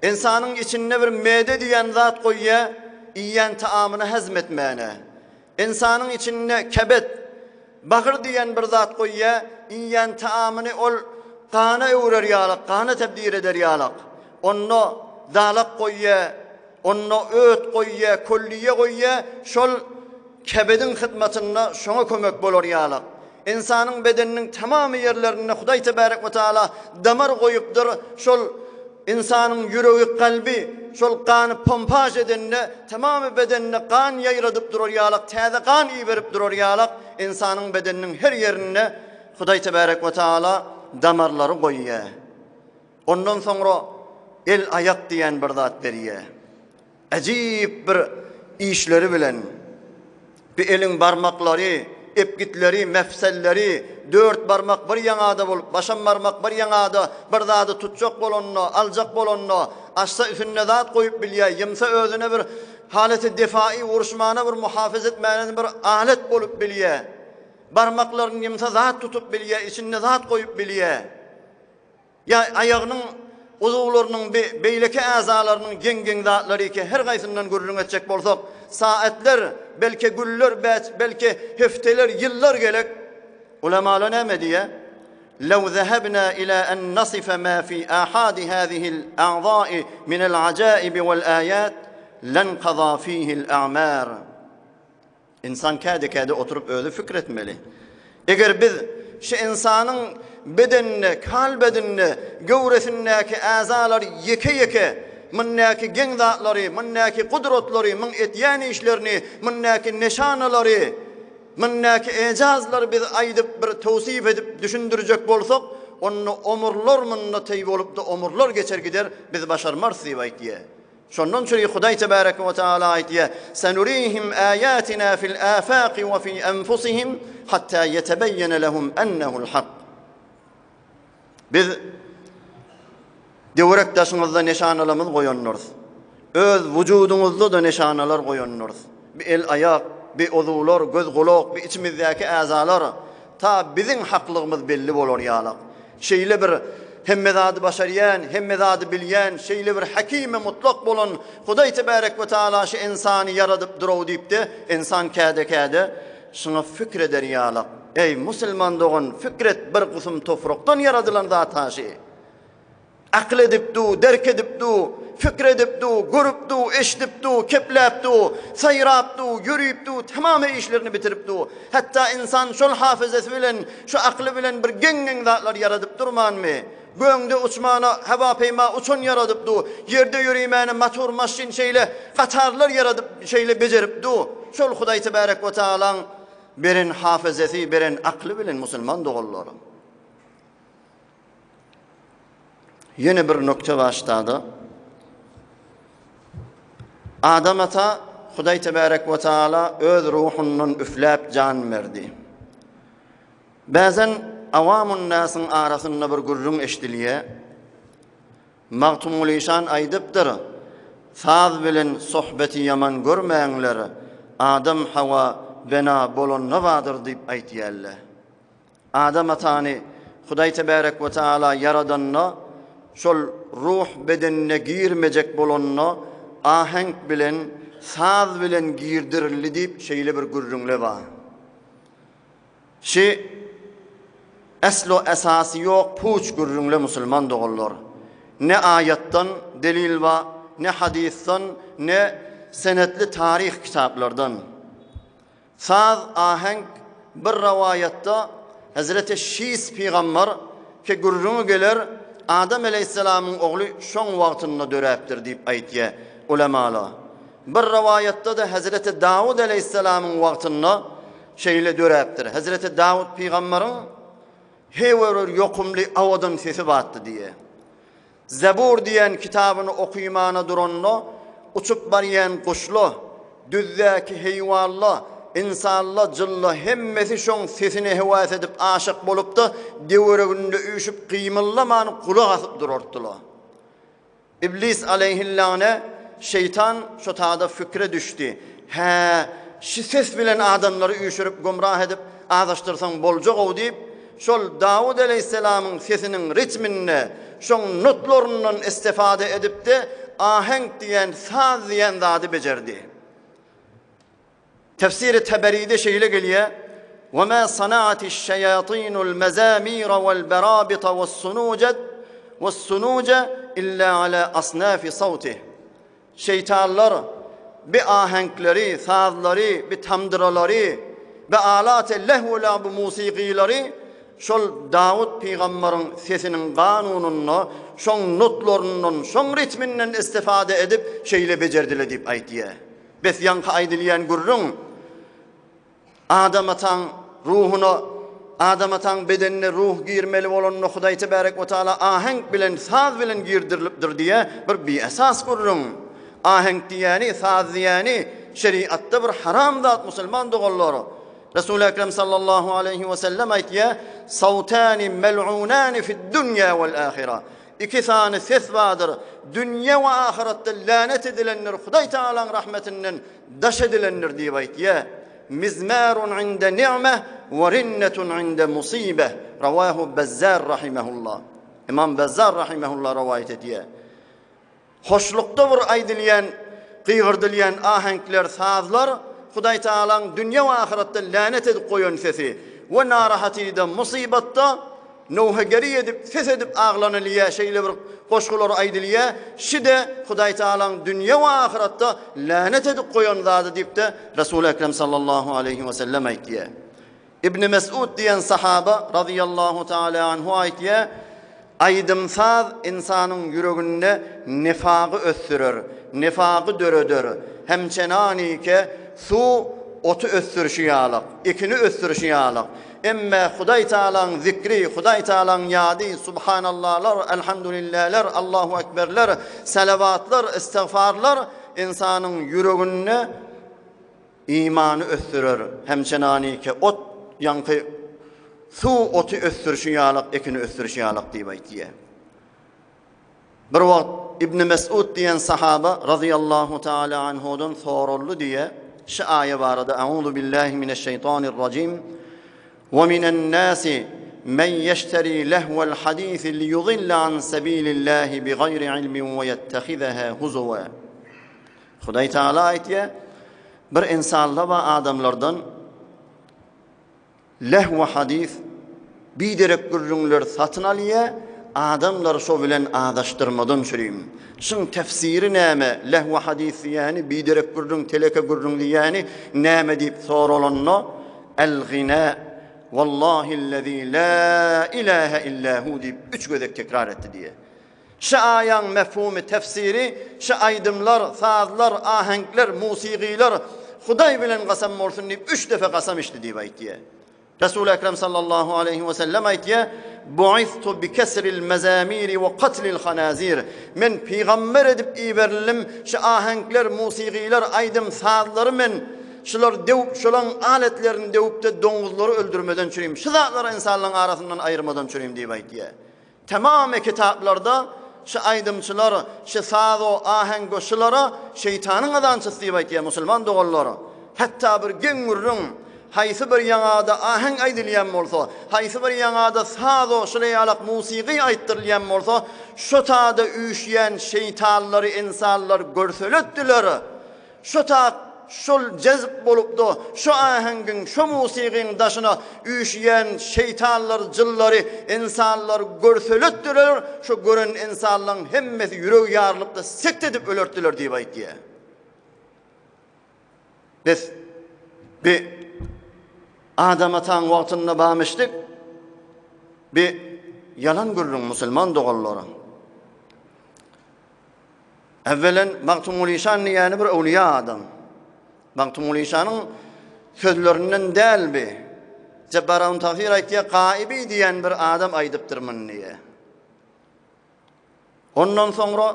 Ynsanyň içinde bir mede diýen zat goýýar, iýen taamyny hezm etmäne. Ynsanyň içinde kebet, bagyr diýen bir zat goýýar, iýen taamyny ol gana öwrer ýalak, gana tebdir eder ýalak. Onda dalak goýýar, onda öt goýýar, kolliýe goýýar, şol kebediň hyzmatynda şoňa kömek bolar ýalak. Ynsanyň bedeniniň tamamy ýerlerinde Hudaý tebärek we taala damar goýupdyr, şol ynsanyň ýüregi, kalby şol gany pompaž edende tamamy bedenine gan ýaýradyp durar ýalak, täze gan iberip durar ýalak, ynsanyň bedeniniň her ýerinde Hudaý tebärek we taala damarlary goýýar. Ondan soňra el-aýak diýen bir zat berýär. Äjip bir işleri bilen, bi eliň barmaklary, epgitleri, mefselleri, dört barmak bir ýaňada bolup, başam barmak bir ýaňada bir zady tutjak bolanda, aljak bolanda, açsa üsünde zat goýup bilýär, ýymsa özüne bir haleti defai, uruşmana bir muhafez etmäne bir alet bolup bilýär. Barmaklaryny ýymsa zat tutup bilýär, içinde zat goýup bilýär. Ýa aýagynyň uzuwlarynyň bi beýleki äzalarynyň geň-geň zatlary ki her gaýsyndan gürrüň etjek bolsak, saatler, belki günler, belki hefteler, ýyllar gerek. Ulamalar näme diýýär? Lew zehebna ila en nasife ma fi ahadi hazihil a'zai minel ajaibi wal ayat lenqaza fihil a'mar. Ynsan käde-käde oturyp özi pikir etmeli. Eger biz şu ynsanyň bedeninde, kalbedinde, göwresindäki äzalary ýeke-ýeke, mundäki geň zatlary, mundäki gudratlary, muň etýän işlerini, mundäki neşanalary, mundäki ejazlary biz aýdyp bir towsif edip düşündirjek bolsak, onda omurlar munda teý bolupdy, omurlar geçer gider, biz başarmarys diýip aýtýar. Şondan çüri Hudaý tebäreke we teala aýtýar, Senurihim ayatina fil afaqi we fi enfusihim hatta yetebeyyene lehum ennehu'l hak. Biz döwerek daşyňyzda neşanalarymyzy goýandyrys. Öz wujudyňyzda-da neşanalar goýandyrys. Bi el-aýak, bi ozuwlar, göz-gulak, bi içimizdäki äzalar Ta biziň haklygymyz belli bolar ýalak. Şeýle bir hemme zady başarýan, hemme zady bilýän, şeýle bir Hakimi mutlak bolan Hudaý tebärek we taala şu ynsany ýaradyp durow diýipde, ynsan käde-käde şuňa pikir eder ýalak. Eý, musulman dogan, pikir et bir gusum toprakdan ýaradylan zat-ha şi. Akyl edip du, derk edip du, pikir edip du, görüp du, eşidip du, kepläp du, saýrap du, ýörüp du, tamamy işlerini bitirip du. Hatda ynsan şol hafezesi bilen, şu akly bilen bir geň-geň zatlar ýaradyp durmanmy? Göňde uçmana hawapeýma uçan ýaradyp du, ýerde ýörimäne motor maşyn şeýle gatarlar ýaradyp şeýle bejerip du. Şol Hudaý tebärek we taalaň beren hafezesi, beren akly bilen musulman doganlarym. Ýene bir nokta başda-da Adam ata Hudaý tebärek we taala öz ruhundan üfläp jan berdi. Bäzen awamun nasyň arasynda bir gürrüň eşidilýär. Magtymguly şan aýdypdyr, Saz bilen sohbeti ýaman görmäňler, Adam Hawa bena bolanda bardyr diýip aýtýarlar. Adam atany Hudaý tebärek we taala ýaradanda, şol ruh bedenine girmejek bolanda aheňk bilen, saz bilen girdirildi diýip şeýle bir gürrüňle bar. Şi eslo esasy ýok puç gürrüňle musulman doganlar. Ne aýatdan delil bar, ne hadysdan, ne senetli taryh kitaplardan. Saz, aheňk, bir rowaýatda Hezreti Şis pygambar ki gürrüňi geler, Adam aleýhissalamyň ogly şoň wagtynda döräpdir diýip aýtýar ulemalar. Bir rowaýatda-da Hezreti Dawut aleýhissalamyň wagtynda şeýle döräpdir. Hezreti Dawut pygambaryň heý bir ýokumly owadan sesi batdy diýýär. Zebur diýen kitabyny okymana duranda, uçup barýan guşla, düzdäki heýwanla, ynsanla, jynla hemmesi şoň sesine höwes edip aşyk bolupda, döwereginde üýşüp gymyldaman gulak asyp durartdyla. Iblis aleýhillane, şeýtan şo tada fikre düşdi. Hä, şi ses bilen adamlary üýşürip gümrah edip azaşdyrsaň boljag-ow diýip, şol Dawut aleýhissalamyň sesiniň ritminde, şoň notlaryndan istifade edip-de, aheňk diýen, saz diýen zady bejerdi. Tefsiri Teberide şeýle gelýär, Ve ma sana'atiş-şeýatinul mezamira vel-berabita we's-sunujet we's-sunuce illa ala asnafi sawtih. Şeýtanlar bi aheňkleri, sazlary, bi tamdyralary, bi alate lehw la'b musykylary şol Dawut pygambaryň sesiniň ganunynda, şoň notlaryndan, şoň ritminden istifade edip şeýle bejerdiler diýip aýtýar. Bes ýaňky aýdylýan gürrüň Adam ataň ruhuna, Adam ataň bedenine ruh girmeli bolanda Hudaý tebärek we taala aheňk bilen, saz bilen girdirilipdir diýä bir biesas gürrüň. Aheňk diýýäni, saz diýýäni şeriatda bir haram zat musulman doganlar. Resul Ekrem sallallahu aleýhi we sellem aýtýar, Sawtani mel'unani fid dunýa wal ahira. Iki sany ses bardyr, dünýe we ahyretde länet edilendir, Hudaý Tagalaň rahmetinden daş edilendir diýip aýtýar. Mizmarun inde ni'me we rinnetun inde musibe. Rawahu Bezzar rahimehullah. Imam Bezzar rahimehullah rowaýat edýär. Hoşlukda bir aýdylýan, gygyrdylýan aheňkler, sazlar Hudaý Tagalaň dünýe we ahyretde länet edip goýan sesi we narahatyda, musybatda nowhegeri edip, ses edip aglanylýar, şeýle bir goşgular aýdylýar, şi-de Hudaý Tagalaň dünýe we ahyretde länet edip goýan zady diýip-de Resuly Ekrem sallallahu aleýhi we sellem aýtýar. Ibn Mesud diýen sahaba razyýallahu taala anhu aýtýar, Aýdym-saz ynsanyň ýüreginde nifagy ösdürer, nifagy döreder, hemçenanike suw oty ösdürişi ýalyk, ekini ösdürişi ýalyk. Emme Hudaý Tagalaň zikri, Hudaý Tagalaň ýady, Subhanallalar, Elhamdulilläler, Allahu Ekberler, salawatlar, istigfarlar ynsanyň ýüreginde Imany ösdürer, hemçenanike ot ýaňky suw oty ösdürişi ýalak, ekini ösdürişi ýalak diýip aýtýar. Bir wagt Ibn Mesud diýen sahaba razyýallahu taala anhudan soraldy diýe, şu aýa barada Auzu billahi mineşşeýtanirrajim we minen nasi men ýeşteri lehwel hadisi liyudilla an sabilillahi bigaýri ilmin we ýettehizeha huzuwa. Hudaý Tagala aýtýar, Bir ynsanla bar adamlardan lehw hadys, biderek gürrüňler satyn alýar, adamlary şo bilen azaşdyrmadan çürim. Şuň tefsiri näme, lehw hadys diýýäni, biderek gürrüň, teleke gürrüň diýýäni näme diýip soralanda, El-gina, wallahillezî lâ ilâhe illâ hu diýip üç gezek tekrar etdi diýýär. Şu aýaň mefhumy, tefsiri, şu aýdymlar, sazlar, aheňkler, musigylar Hudaý bilen kasam bolsun diýip üç defe kasam içdi diýip aýtýar. Resul Ekrem sallallahu aleýhi we sellem aýtýar, Buistu bi kesril mezamiri we katlil hanazir. Men pygamber edip iberildim, şu aheňkler, musigylar, aýdym, sazlary men şular döwüp, şolaň aletlerini döwüp-de doňuzlary öldürmeden çürim, şu zatlary ynsanlaryň arasyndan aýyrmadan çürim diýip aýtýar. Tamamy kitaplarda şu aýdymçylar, şu sazo, aheňgo şulara şeýtanyň azançysy diýip aýtýar musulman doganlar. Hatda bir geň gürrüň, haýsy bir ýaňada aheň aýdylýan bolsa, haýsy bir ýaňada sazo şular ýalak musigy aýtdyrylýan bolsa, şo tada üýşýän şeýtanlary ynsanlar görseletdiler. Şo tak şol jezp bolupdy, şo äheňgiň, şo musigyň daşyna üýşýän şeýtanlar, jynlary ynsanlar görseletdiler, şo gören ynsanlaň hemmesi ýüregi ýarylypdy, sekt edip ölertdiler diýip aýtýar. Bes, bi Adam ataň wagtynda bamyşdyk, bi ýalan gürrüň musulman doganlar. Äwwelen Magtymguly şan diýýäni bir öwlüýä adam. Magtymguly şanyň sözlerinden däl bi. Jebbar Aun Tahyr aýtýar, Gaýyby diýen bir adam aýdypdyr muny diýýär. Ondan soňra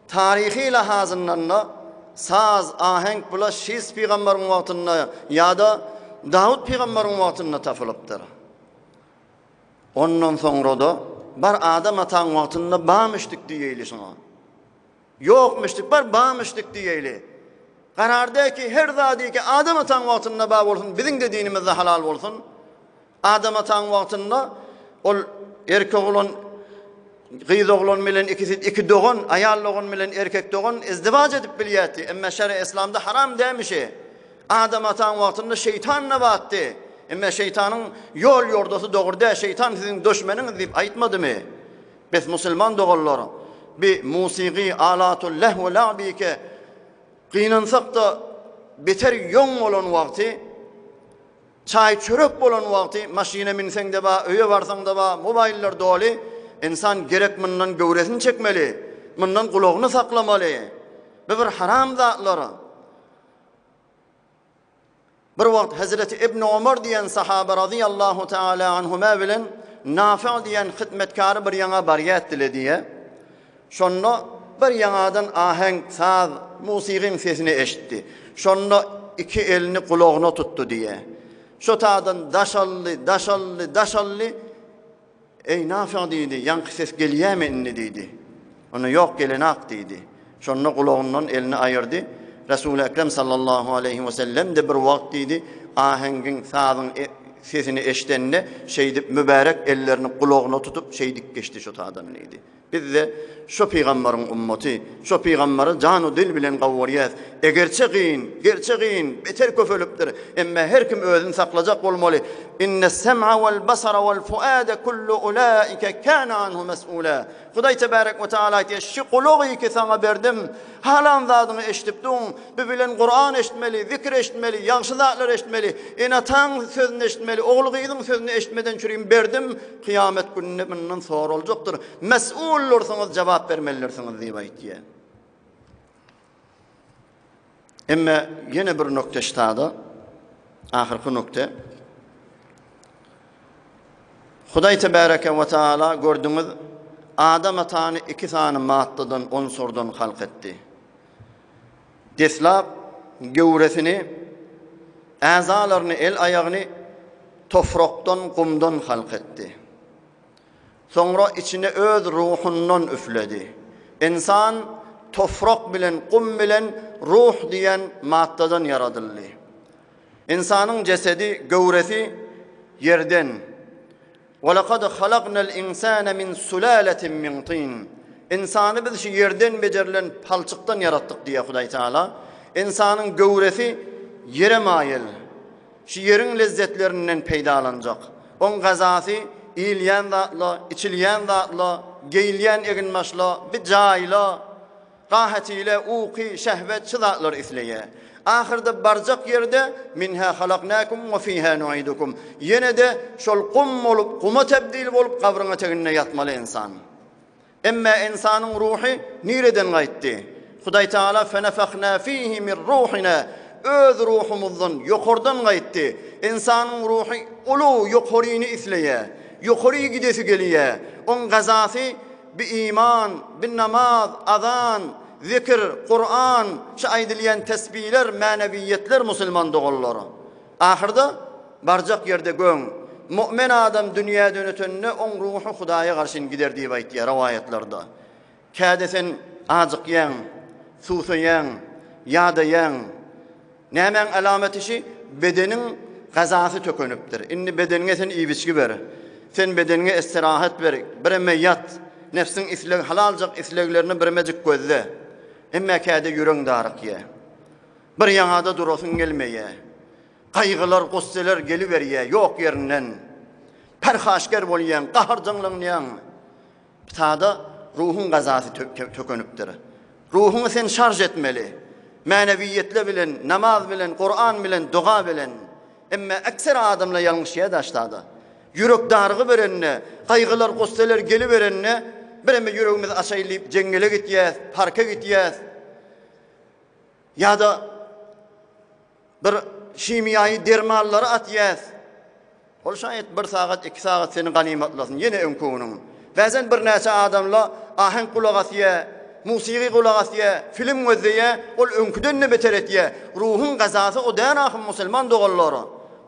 taryhy lahazyndan-da saz, aheňk bula Şis pygambaryň wagtynda ýa-da Dawut pygambaryň wagtynda tapylypdyr. Ondan soňra-da bar Adam ataň wagtynda bamyşdyk diýeýli şuňa. Ýokmuşdyk, bar bamyşdyk diýeýli. Karar däl ki her zady ki Adam ataň wagtynda bar bolsun, biziň-de dinimizde halal bolsun. Adam ataň wagtynda ol erkek oglan gyz oglan bilen ikisi iki dogan, aýal dogan bilen erkek dogan izdiwaç edip bilýärdi. Emma şer'i islamda haram dämişi. Adam ataň wagtynda şeýtan-da batdy. Emma şeýtanyň ýol ýordasy dogry däl, şeýtan siziň duşmeniňiz diýip aýtmadymy? Bes musulman doganlar, bi musigy alatul lehw la'bike gynansak-da beter ýoň bolan wagty Çaý-çörek bolan wagty maşyna münseň-de bar, öýe barsaň-da bar, mobaýllar doly. Ynsan gerek mundan göwresini çekmeli, mundan gulagyny saklamaly. Bu bir haram zatlar. Bir wagt Hezreti Ibn Omar diýen sahaba razyýallahu taala anhuma bilen Nafi diýen hyzmatkary bir ýaňa barýardylar diýe. Şonda bir ýaňadan aheň, saz, musigyň sesini eşitdi. Şonda iki elini gulagyna tutdy diýýär. Şo taýdan daş aldy, daş aldy, daş aldy. Eý, Nafyg diýdi, ýaňky ses gelýärmi indi diýdi. Onda ýok, gelenak diýdi. Şonda gulagyndan elini aýyrdy. Resuly Ekrem sallallahu aleýhi we sellem-de bir wagt diýdi, aheňiň, sazyň sesini eşidende şeýdip mübärek ellerini gulagyna tutup şeýdip geçdi şo taýdan diýdi. Biz-de şo pygambaryň ummaty, şo pygambary jan-u dil bilen gowurýas. Egerçe gyn, gerçe gyn, beter köpelipdir. Emme her kim özüni saklajak bolmaly. Innes-sem'a wal-basara wal-fuade kullu ulaike kana anhu mes'ula. Hudaý tebarek we taala aýtýar, Şu gulagy ki saňa berdim, halan zadyňy eşidip duň, bi bilen Kuran eşitmeli, zikr eşitmeli, ýagşy zatlar eşitmeli, ene-ataň sözüni eşitmeli, ogul-gyzyň sözüni eşitmeden çürim berdim, Kyýamet gününde mundan soraljakdyr. Mes'uldursyňyz, jogap bermelidirsiňiz diýip aýtýar. Emme ýene bir nokta ştada, ahyrky nokta. Hudaý tebareke we taala gördüňiz, Adam atany iki sany maddadan, unsurdan halk etdi. Deslap göwresini, äzalaryny, el-aýagyny tofrakdan, gumdan halk etdi. Soňra içine öz ruhundan üfledi. Ynsan tofrak bilen, gum bilen ruh diýen maddadan ýaradyldy. Ynsanyň jesedi, göwresi ýerden, Wa-lekad halagnal insane min sulaletin min tin. Ynsany biz şu ýerden bejerilen palçykdan ýaratdyk diýýär Hudaý Taala. Ynsanyň göwresi ýere maýyl. Şu ýeriň lezzetlerinden peýdalanjak. Oň gazasy iýilýän zatla, içilýän zatla, geýilýän eginbaşla, bi jaýla. Gahatile, uky, şehwet şu zatlary isleýär. Ahyrda barjak ýerde minhä halaknakum we fihä nuidukum. Ýene-de şol gum bolup, guma tebdil bolup gabryň eteginde ýatmaly ynsan. Emme ynsanyň ruhy nireden gaýtdy? Hudaý Tagala fenefahna fihi min ruhina öz ruhumyzdan ýokardan gaýtdy. Ynsanyň ruhy uly ýokaryny isleýär. Ýokary gidesi gelýär. Oň gazasy Bi iman, bi namaz, azan, zikir, Kuran, şu aýdylýan tesbihler, mänewiýetler musulman doganlar. Ahyrda barjak ýerde göň. Mu'min adam dünýäden ötende oň ruhy Hudaýa garşyn gider diýip aýtýar rowaýatlarda. Käde sen ajykýaň, susaýaň, ýadaýaň. Nämäň alamaty şi? Bedeniň gazasy tökenipdir. Indi bedeniňe sen iýip-içgi ber. Sen bedeniňe istirahat ber, bireme ýat. Nebsiň isleg, halaljak isleglerini birmejik gözle. Emme käde ýüregiň darykýa. Bir ýaňada durasyň gelmeýä. Gaýgylar, gusseler geliberýä ýok ýerinden. Perhaşger bolýaň, gaharjaňlanýaň. Sada ruhuň gazasy tökenipdir. Ruhuňy sen şarj etmeli. Mänewiýetle bilen, namaz bilen, Kuran bilen, doga bilen. Emme ekser adamlar ýalňyşýar daşdada. Ýürek darygy berende, gaýgylar, gussalar geliberende. Bireme ýüregimizi açaýly diýip jeňňele gitýäs, parka gitýäs. Ýa-da bir himiýaýy dermanlary atýas. Ol şaýat bir sagat, iki sagat seni ganymatlasyn, ýene öňki günüň. Bäzen birnäçe adamla aheňk gulak asýa, musygy gulak asýa, film gözleýä, ol öňküden-de beter etýä. Ruhuň gazasy o däl ahym musulman doganlar.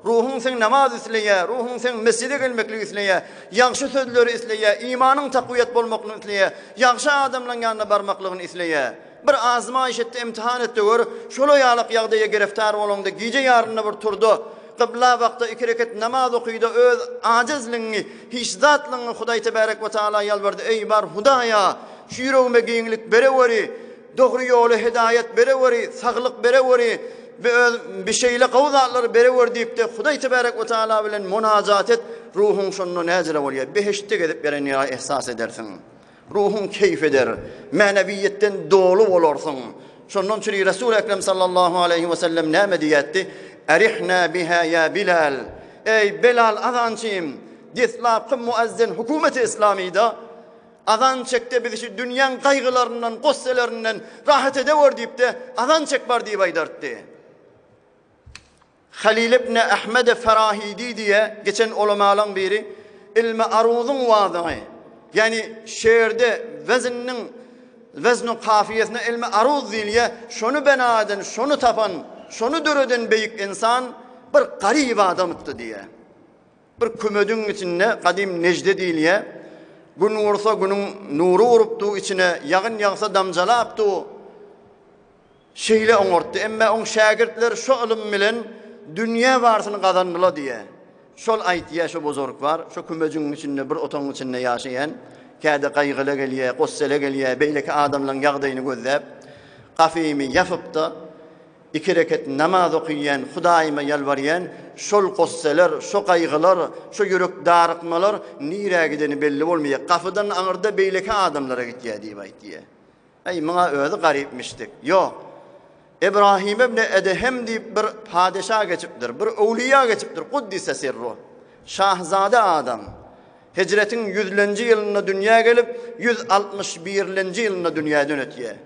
Ruhuň seň namaz isleýä, ruhuň seň mesjide gelmekligi isleýä, ýagşy sözleri isleýä, imanyň takwiýet bolmaklygyny isleýä, ýagşy adamlaň ýanyna barmaklygyny isleýä. Bir azmaýyş etde, imtihan etde gör, şola ýalak ýagdaýa giriftar bolaňda, gije ýarynda bir turda, kybla bakda iki reket namaz okyda öz ajizligiňi, hiç zatlygyňy Hudaý Tebärek we Taala ýalbarda, Eý bar Hudaýa, şu ýüregime giňlik bereweri, dogry ýola hidaýat bereweri, saglyk bereweri, bi öz bi şeýle gowy zatlary bereweri diýipde Hudaý Tebärek we Taala bilen munajat et, ruhuň şonda näjele bolýar, behiştde gezip ýören ýaly ehsas edersiň. Ruhuň keýp eder, mänewiýetden doly bolarsyň. Şondan çüri Resul Ekrem sallallahu aleýhi we sellem näme diýýärdi? Erihna biha ýa Bilal. Eý Belal azançym, deslapky muazzin hukumeti islamyda azan çekde bizi şu dünýäň gaýgylaryndan, gusselerinden rahat edewer diýipdi, azan çek bar diýip aýdartdy. Halil ibn Ahmede Farahidi diýe geçen ulamalaň biri ilmi aruzyň wazyňy, ýagny şeýerde wezniniň weznu kafiýesine ilmi aruz diýilýä, şony bena eden, şony tapan, şony döreden beýik ynsan bir garyp adamypdy diýe. Bir kümediň içinde gadym Nejde diýilýä, gün ursa günüň nury urupdy içine, ýagyn ýagsa damjalapdy. Şeýle oňartdy. Emme oň şägirtleri şo ylym bilen dünýä barsyny gazandyla diýýä. Şol aýtýa şo bozork bar, şo kümejiň içinde bir otagyň içinde ýaşaýan, käde gaýgyla gelýä, gossele gelýä, beýleki adamlaň ýagdaýyny gözläp, gafymy ýapypda iki reket namaz okyýan, Hudaýyma ýalbarýan, şol gosseler, şo gaýgylar, şo ýürek darykmalar nirä gideni belli bolmaýa, gafydan aňyrda beýleki adamlara gitýä diýip aýtýa. Äý, muňa özi garypmyşdyk. Ýok. Ibrahim ibn Edhem diýip bir padeşa geçipdir, bir öwlüýä geçipdir, Kuddise sirruh. Şahzada adam. Hijretiň ýüzlenji ýylynda dünýä gelip, 161-lenji ýylynda dünýäden ötýär.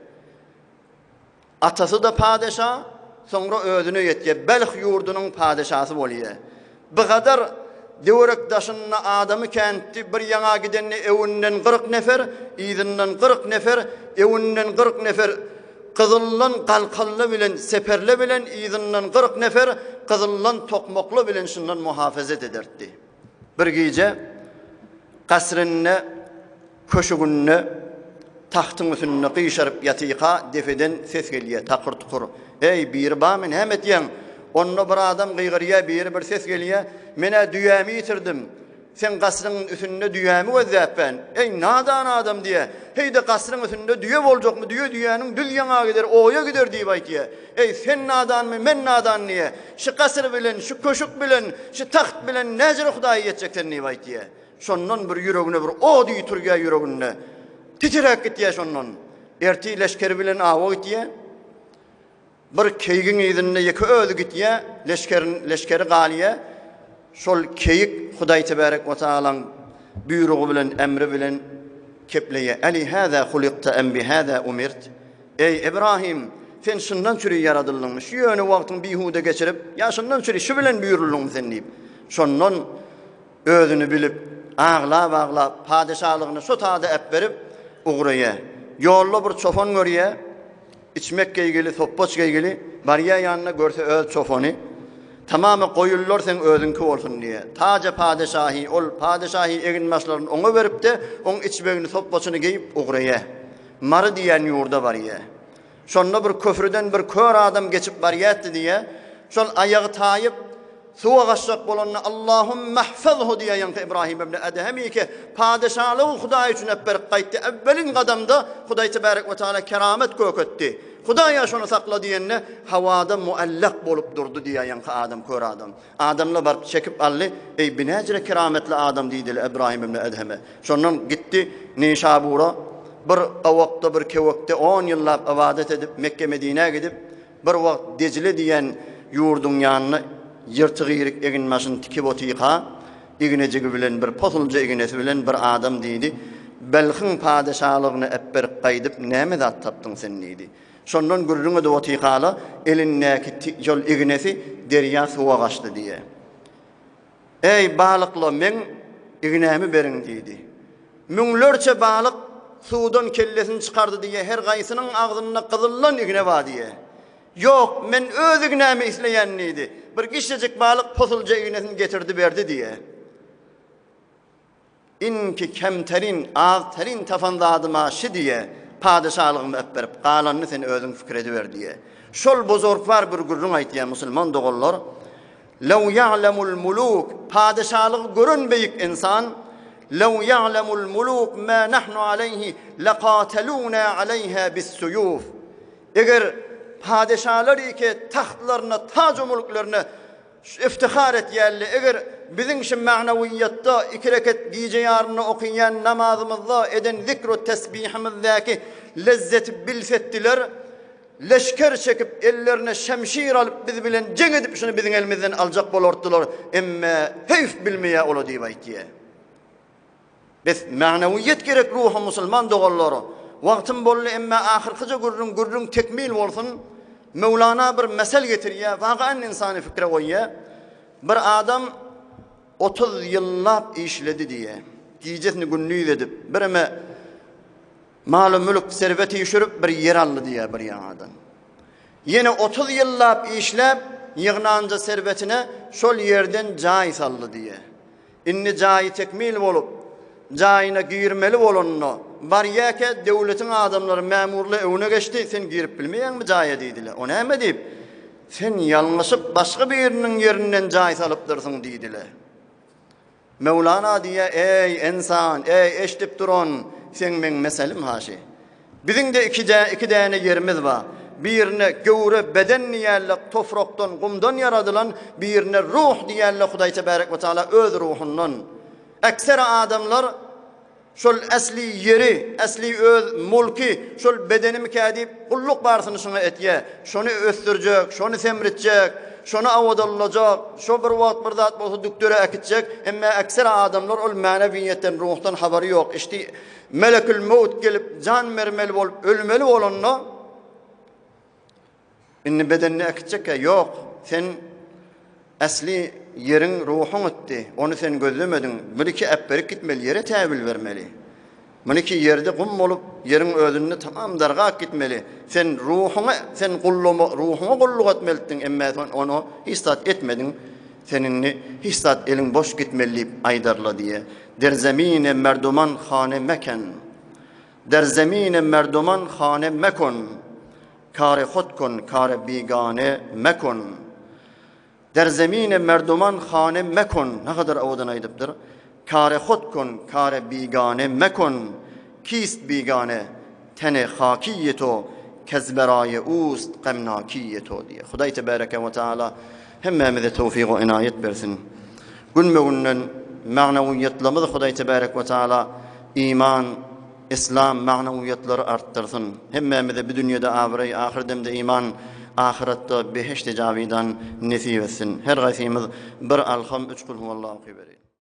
Atasy-da padeşa, soňra özüne ýetýär, Belh ýurdunyň padeşasy bolýar. Bygadar döwerek-daşynda adamy käntdi, bir ýaňa gidende öňünden 40 nefer, yzyndan 40 nefer, öňünden 40 nefer gyzyldan galkanly bilen, seperli bilen, yzyndan 40 nefer gyzyldan tokmakly bilen şundan muhafazat ederdi. Bir gije kasrynda Köşüginde tagtyň üstünde gyşaryp ýatyka depeden ses gelýär, takyr-tukur. Eý, biri barmy, näme etýäň? Onda bir adam gygyrýar, biri bir ses gelýär, Men-ä düýämi ýitirdim. Seň gasryň üstünde düýämi gözläpmen. Eý, nadan adam diýýär. Heý-de gasryň üstünde düýe boljakmy, düýe düýäniň düz ýaňagy gider, oýa gider diýip aýtýar. Eý, sen nadanmy, men nadan diýýär. Şu gasyr bilen, şu köşük bilen, şu tagt bilen näjere Hudaýa ýetjek sen diýip aýtýar. Şondan bir ýüregine bir od ýütürýär ýüreginde. Titiräp gitýär şondan. Ertir leşgeri bilen awa gitýär. Bir keýigiň yzynda ýeke özi gitýär, leşgerin leşgeri galýar. Şol keýik Hudaý tebarek we taalaň buýrugy bilen, emri bilen kepleýär. Eli hâzâ hulikta em bi hâzâ umirt? Eý, Ibrahim, sen şundan çüri ýaradyldyňmy? Şu ýöne wagtyňy bihuda geçirip, ýa şundan çüri şu bilen buýruldyňmy sen diýip. Şondan Özüni bilip, aglap-aglap, padeşalygyny şo tada äpberip, ugraýar. Ýolda bir çopan görýär, içmek geýgili, sopbaç geýgili, barýar ýanyna, görse öz çopany. Tamamy goýunlar seň özüňki bolsun diýýär. Taja padeşahy, ol padeşahy eginbaşlaryny oňa berip-de, oň içmegini, sopbaçyny geýip ugraýar. Mary diýen ýurda barýar. Şonda bir köprüden bir kör adam geçip barýardy diýýär. Şol aýagy taýyp, suwa gaçjak bolanda Allahümmehfazhu diýýär ýaňky Ibrahim ibn Edhemike padeşalygy Hudaý üçin äpberip gaýtdy. Äwwelin gadamda Hudaý tebarek we taala keramet köketdi. Hudaýa şony sakla diýende hawada muallak bolup durdy diýýär ýaňky adam kör adam. Adamlar baryp çekip aldy. Eý binäjre kerametli adam diýdiler Ibrahim ibn Edheme. Şondan gitdi Nişabura. Bir gawakda bir kewekde on ýyllap ybadat edip Mekge Medinä gidip bir wagt Dejle diýen ýurduň ýanynda ýyrtyk-ýirik eginbaşyny tikip otyka, ignejigi bilen bir posulja ignesi bilen bir adam diýdi. Belhiň padyşalygyny äpberip gaýdyp näme zat tapdyň sen diýdi. Şondan gürrüň edip otykala elindäki şol ignesi derýa suwa gaçdy diýýä. Eý, balykla, meň ignämi beriň diýdi. Müňlerçe balyk suwdan kellesini çykardy diýýä, her gaýsynyň agzynda gyzyllan igne bar diýýä. Ýok, men öz ignämi isleýän diýdi. Bir kiçijik balyk posulja ignesini getirdi berdi diýýä. Iňki kemterin, azterin tapan zadyma şi diýe, padyşalygymy öpberip, galanyny sen özüň pikir ediber diýe. Şol bozorkwar bir gürrüň aýtýar, musulman doganlar, Lew ýa'lemul muluk, padyşalygy gören beýik ynsan, Lew ýa'lemul muluk ma nahnu aleýhi lekateluna aleýha bis-suýuf. Eger padyşalar ike tahtlaryna, tac-u-mulklerine Şu iftihar etýärler, eger biziň şu magnawyýatda iki reket gije ýarynda okaýan namazymyzda eden zikru tesbihimizdäki lezzeti bilsetdiler, leşger çekip ellerine şemşir alyp biz bilen jeň edip şuny biziň elimizden aljak bolardylar, emme heýf bilmeýär ola diýip aýtýar. Bes magnawyýet gerek ruha musulman doganlar. Wagtym boldy emme ahyrkyja gürrüň gürrüň tekmil bolsun. Möwlana bir mesel getirýär, wagan ynsany pikire goýýar. Bir adam 30 ýyllap işledi diýýär. Gijesini gündiz edip, bireme maly mülk serweti üşürip bir ýer aldy diýýär bir ýaňadan. Ýene 30 ýyllap işläp, ýygnanja serwetine şol ýerden jaý saldy diýýär. Indi jaýy tekmil bolup, jaýyna girmeli bolanda, barýarka döwletiň adamlary, mämurlar öňüne geçdi, Sen girip bilmeýäňmi jaýa diýdiler. O näme diýip, Sen ýalňyşyp başga biriniň ýerinden jaý salypdyrsyň diýdiler. Möwlana diýýär, Eý, ynsan, eý, eşidip duran, seň meň meselim haşy. Biziň-de iki däne ýerimiz bar. Birine göwre, beden diýerler, toprakdan, gumdan ýaradylan, birine ruh diýerler, Hudaý tebärek we taala öz ruhundan. Ekser adamlar şol äsli ýeri, äsli öz mulky, şol bedenimikä diýip, gulluk barsyny şoňa etýär. Şony ösdürjek, şony semritjek, şony awadanlajak, şo bir wagt bir zat bolsa dükdere äkitjek. Emme ekser adamlar ol mänewiýetden, ruhdan habary ýok. Işdi Melekül möwt gelip jan bermeli bolup ölmeli bolanda indi bedenini äkitjekkä ýok sen äsli ýeriň ruhuň etdi ony sen gözlemediň birki äpberik gitmeli ýere täwil bermeli muniki ýerde gum bolup ýeriň özünde tamam dargap gitmeli sen ruhuňa sen gullama ruhuňa gulluk etmelitdiň emme sen ony hiç zat etmediň sen indi hiç zat eliň boş gitmeli diýip aýdarla diýe Der zemine merduman hane meken, Der zemine merduman hane mekun, Kare hut kun, kare bigane mekun. Der zemine merduman hane mekun, Nähadar owadan aýdypdyr. Kare hut kun, kare bigane mekun, Kist bigane, tene hakiýe to, Kez beraýe ust gamnakiýe to diýýär. Hudaý tebareke we taala hemmämize towfyk we enaýat bersin. Günbe-günden magnawyýatlarymyzy Hudaý tebarek we taala iman, islam magnawyýatlary artdyrsyn. Hemmämize bu dünýede abraý, ahyr demde iman, ahyratda behişdi jawidan nesip etsin. Her gaýsymyz bir Alham, üç Kulhuwallah okybereli.